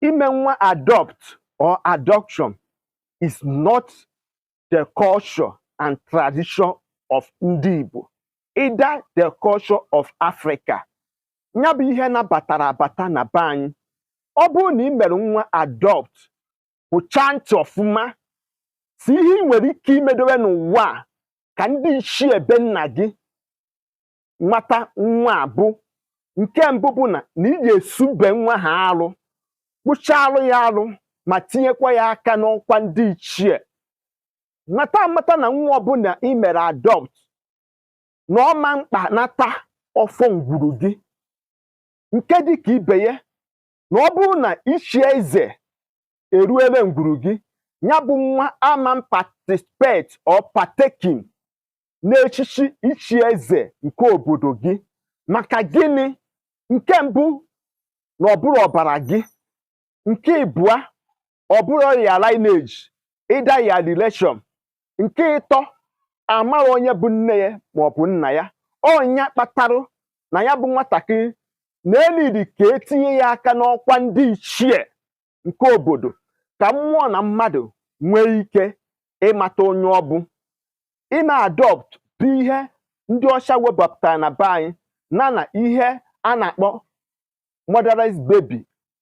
Ime nwa adopt or adoption is not the culture and tradition of ndị Igbo, either the culture of Africa. Ya bụ ihe nabatara abata na be anyị. Ọ bụrụ na ị mere nwa adopt, pụchaa ntị ọfụma, si ihe ị nwere ike imedowe n'ụwa a ka ndị ichie be nna gị nwata nwa a bụ nke mbụ bụ na ị ga-esube nwa ha arụ, kpụchaa arụ ya arụ, ma tinyekwa ya aka n'ọkwa ndị ichie. Mata amata na nwa ọbụla ị mere adopt na ọma mkpa nata ọfọ ngwuru gị. Nke dị ka ibe ya, na ọ bụrụ na ichi eze eruele ngwuru gị, ya bụ nwa ama participate or partaking n'echichi ichi eze nke obodo gị. Maka gịnị? Nke mbụ, na ọ bụrụ ọbara gị. Nke ịbụa, ọ bụrụ ya lineage, ịda ya relation. Nke ịtọ, amara onye bụ nne ya maọbụ nna ya. Ọnya kpatarụ na ya bụ nwatakịrị na-enidi ka etinye ya aka n'ọkwa ndị ichie nke obodo, ka mmụọ na mmadụ nwee ike ịmata onye ọ bụ. Ime adopt bụ ihe ndị ọcha webapụtara na be anyị, na ihe a na-akpọ motherless baby,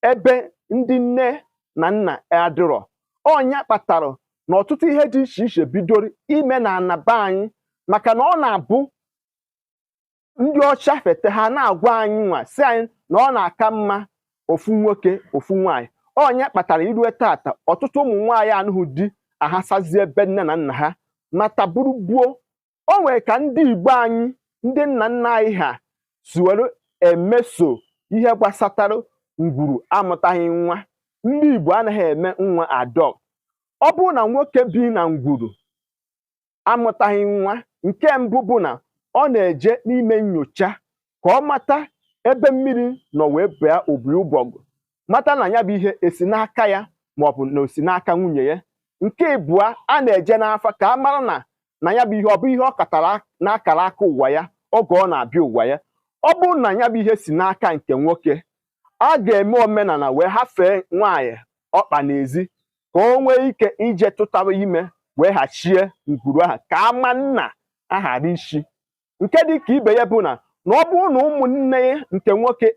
ebe ndị nne na nna adịrọ. Ọnya kpatara na ọtụtụ ihe dị iche iche bidoro ime na ana be anyị, maka na ọ na-abụ ndị ọcha fete, ha na-agwa anyị nwa si anyị na ọ na-aka mma ofu nwoke ofu nwaanyị. Ọnya kpatara irue tata, ọtụtụ ụmụ nwaanyị anụghị di ahasazie ebe nne na nna ha mata bụrụ gbuo. O nwere ka ndị Igbo anyị, ndị nna nna anyị ha si were emeso ihe gbasatara ngwuru amụtaghị nwa. Ndị Igbo anaghị eme nwa adopt. Ọ bụrụ na nwoke bi na ngwuru amụtaghị nwa, nke mbụ bụ na ọ na-eje n'ime nyocha ka ọ mata ebe mmiri nọ wee bịa obi ụgbọgụ, mata na ya bụ ihe esi n'aka ya maọbụ na o si n'aka nwunye ya. Nke ịbụa, a na-eje n'afa ka a mara na ya bụ ihe ọ bụ ihe ọ katara n'akara aka ụwa ya oge ọ na-abịa ụwa ya. Ọ bụrụ na ya bụ ihe si n'aka nke nwoke, a ga-eme omenala wee hafee nwaanyị ọkpa n'ezi ka o nwee ike ije tụtawa ime wee hachie ngwuru ahụ, ka ama nna aghara isi. Nke dị ka ibe ya bụ na ọ bụrụ na ụmụnne ya nke nwoke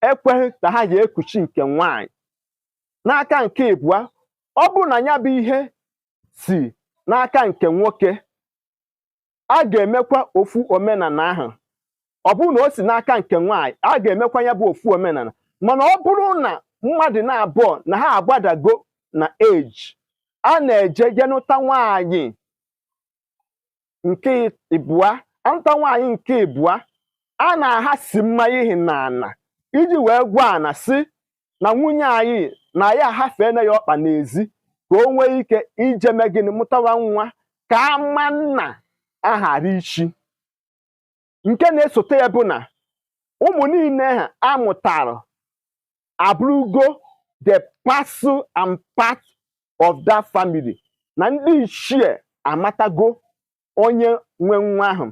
ekweghị ka ha ga-ekuchi nke nwaanyị. N'aka nke ịbụa, ọ bụrụ na ya bụ ihe si n'aka nke nwoke, a ga-emekwa ofu omenala ahụ. Ọ bụrụ na o si n'aka nke nwaanyị, a ga-emekwa ya bụ ofu omenala. Mana ọ bụrụ na mmadụ na-abụọ na ha agbadago na age, a na-eje jenụta nwaanyị nke ịbụa. Anụta nwaanyị nke ịbụa, a na-ahasi mmanya ihi na ana iji wee gwa ana si na nwunye anyị na ya ahafee ya ọkpa n'ezi, ka o nwee ike ije mee gịnị? Mụtawa nwa, ka ama nna aghara ichi. Nke na-esote ya bụ na ụmụ niile ha amụtara abụrụgo the parcel and part of that family, na ndị ichie amatago onye nwe nwa ahụ,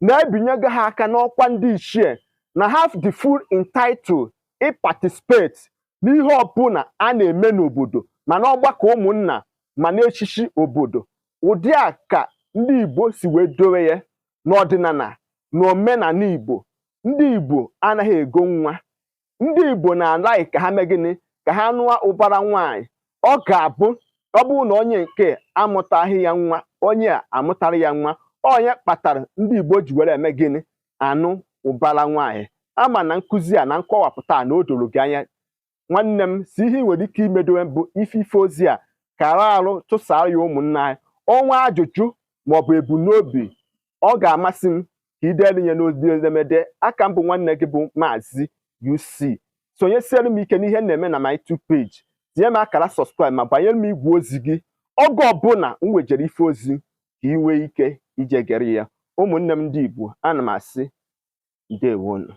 na-ebinyego ha aka n'ọkwa ndị ichie, na have the full entitled ị participate n'ihe ọbụla a na-eme n'obodo, ma n'ọgbakọ ụmụnna, ma n'echichi obodo. Ụdị a ka ndị Igbo si wee dowe ya n'ọdịnala na omenala Igbo. Ndị Igbo anaghị ego nwa. Ndị Igbo na-alaghị ka ha mee gịnị? Ka ha nụọ ụbara nwaanyị. Ọ ga-abụ ọ bụrụ na onye nke amụtaghị ya nwa, onye a amụtara ya nwa. Onye kpatara ndị Igbo ji were eme gịnị? Anụ ụbara nwaanyị. Ama na nkụzi a na nkọwapụta a na o doro gị anya. Nwanne m, si ihe ị nwere ike imedowe mbụ ife ozi a kara arụ, tụsara ya ụmụnna anyị. Ọnwa ajụjụ maọbụ ebumnobi, ọ ga-amasị m ka ị deere ya n'ozi edemede. Aka mbụ, nwanne gị bụ Maazị UC. Sonyesiere m ike n'ihe m na-eme na my YouTube page. Tinye m akara subscribe ma banyere m igwe ozi gị oge ọbụla m wejere ife ozi, ka ị nwee ike ije gere ya. Ụmụnne m ndị Igbo, ana m asị ndewonu.